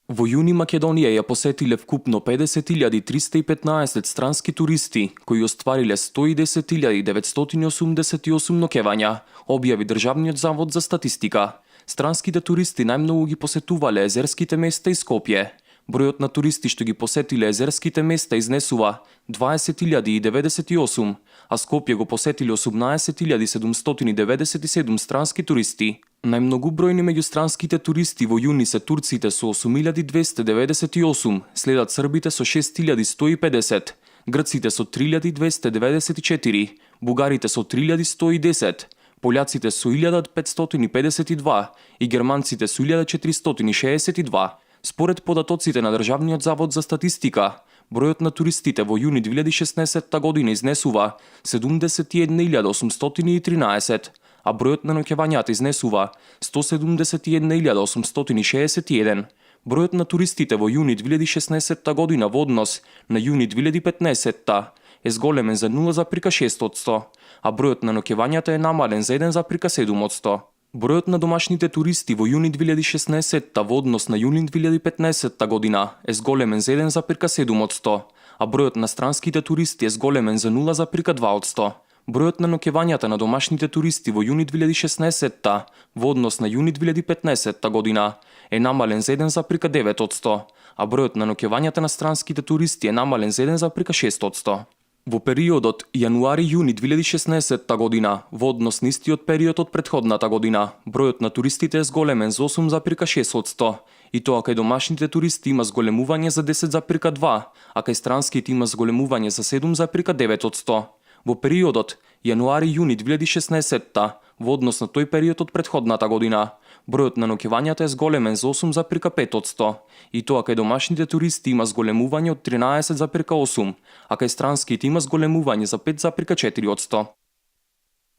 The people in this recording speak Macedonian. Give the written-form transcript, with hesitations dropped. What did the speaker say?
Во јуни Македонија ја посетиле вкупно 50.315 странски туристи, кои оствариле 110.988 ноќевања, објави Државниот завод за статистика. Странските туристи најмногу ги посетувале езерските места и Скопје. Бројот на туристи што ги посетиле езерските места изнесува 20.098, а Скопје го посетиле 18.797 странски туристи. Најмногу бројни меѓу странските туристи во јуни се турците со 8.298, следат србите со 6.150, грците со 3.294, бугарите со 3.110, пољаците со 1.552 и германците со 1.462. Според податоците на Државниот завод за статистика, бројот на туристите во јуни 2016 година изнесува 71.813, а бројот на ноќевањата изнесува 171.861. Бројот на туристите во јуни 2016 година во однос на јуни 2015 е зголемен за 0,6%, а бројот на ноќевањата е намален за 1,7%. Бројот на домашните туристи во јуни 2016 во однос на јуни 2015 година е зголемен за 1,7%, а бројот на странските туристи е зголемен за 0,2%. Бројот на ноќевањата на домашните туристи во јуни 2016 во однос на јуни 2015 година е намален за 1,9%, а бројот на ноќевањата на странските туристи е намален за 1,6%. Во периодот јануари-јуни 2016 година, во однос на истиот период од претходната година, бројот на туристите е зголемен за 8,6%, и тоа кај домашните туристи има зголемување за 10,2%, а кај странските има зголемување за 7,9%. Во периодот јануари-јуни 2016 во однос на тој период од претходната година, бројот на ноќевањата е зголемен за 8,5%, и тоа кај домашните туристи има зголемување од 13,8%, а кај странските има зголемување за 5,4%.